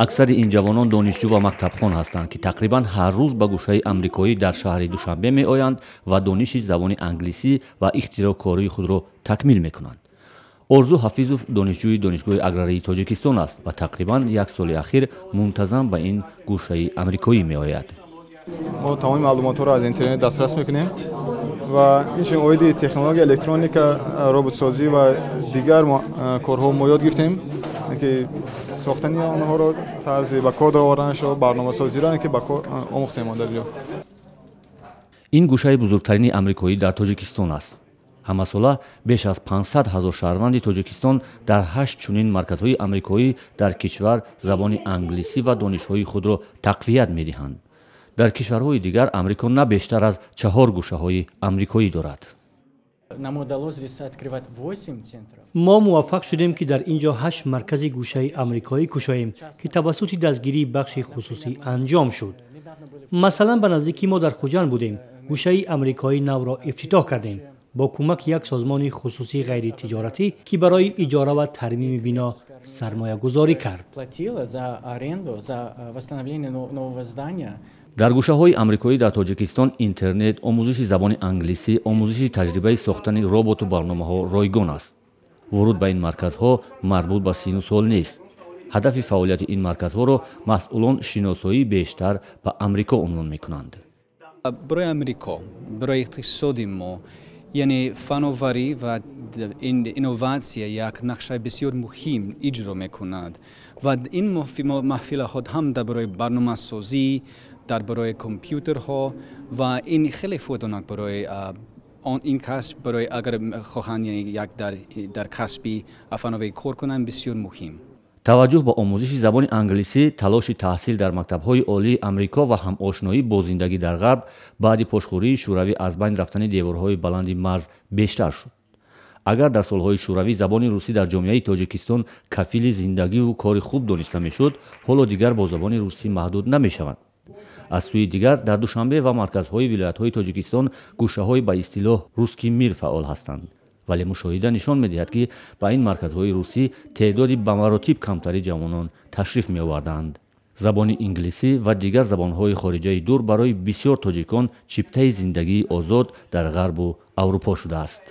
Аксари ин ҷавонон донишҷӯ ва мактабхон ҳастанд, ки тақрибан ҳар рӯз ба гӯшаи амрикоӣ дар шаҳри Душанбе меоянд ва дониши забони англисӣ ва ихтироъкории худро такмил мекунанд. Орзу Ҳафизов донишҷӯи Донишгоҳи аграрии Тоҷикистон аст ва тақрибан як соли ахир мунтазам ба ин гӯшаи амрикоӣ меояд. Мо тамоми маълумотҳоро аз интернет дастрас мекунем ва инчунин оиди технология, электроника, роботсозӣ ва дигар корҳо мо ёд гирифтем, ки сохтани онҳоро, тарзи ба кор дароварданашро, барномасозиро ки ба кор омӯхтем дар ҷо. Ин гӯшаи бузургтарини амрикоӣ дар Тоҷикистон аст. Ҳамасола беш аз 500 ҳазор шаҳрванди Тоҷикистон дар 8 чунин марказҳои амрикоӣ дар кишвар забони англисӣ ва донишҳои худро тақвият медиҳанд. Дар кишварҳои дигар Амрико на бештар аз 4 гӯшаҳои амрикоӣ дорад. Мо муваффақ шудем, ки дар ин ҷо 8 маркази гӯшаи амрикоӣ кушоем, ки тавассути дастгирии бахши хусусӣ анҷом шуд. Масалан, ба наздикӣ мо дар Хуҷанд будем, гӯшаи амрикоии навро ифтитоҳ кардем бо кӯмаки як созмони хусусии ғайритиҷоратӣ, ки барои иҷора ва тармими бино сармоягузорӣ кард. Дар гӯшаҳои амрикоӣ дар Тоҷикистон интернет, омӯзиши забони англисӣ, омӯзиши таҷрибаи сохтани роботу барномаҳо ройгон аст. Вуруд ба ин марказҳо марбут ба сину сол нест. Ҳадафи фаъолияти ин марказҳоро масъулон шиносоии бештар ба Амрико унвон мекунанд. Барои Амрико, барои иқтисоди мо, яъне фановарӣ ва инноватсия як нақшаи бисёр муҳим иҷро мекунад ва ин маҳфилҳо ҳам дар барои барномасозӣ, дар барои компютерҳо ва ин хеле фоиданок барои ин касб, барои агар хоҳанд як дар касби фановарӣ кор кунанд, бисёр муҳим. Таваҷҷӯҳ ба омӯзиши забони англисӣ, талоши таҳсил дар мактабҳои олии Амрико ва ҳамошноӣ бо зиндагӣ дар ғарб баъди пошхӯрии шӯравӣ аз байн рафтани деворҳои баланди марз бештар шуд. Агар дар солҳои шӯравӣ забони русӣ дар ҷомеаи Тоҷикистон кафили зиндагиву кори хуб дониста мешуд, ҳоло дигар бо забони русӣ маҳдуд намешаванд. Аз сӯи дигар, дар Душанбе ва марказҳои вилоятҳои Тоҷикистон гӯшаҳои ба истилоҳ русский мир фаъол ҳастанд. Вале мушоҳида нишон медиҳад, ки ба ин марказҳои русӣ теъдоди ба маротиб камтари ҷавонон ташриф меоварданд. Забони инглисӣ ва дигар забонҳои хориҷаи дур барои бисёр тоҷикон чиптаи зиндагии озод дар Ғарбу Аврупо шудааст.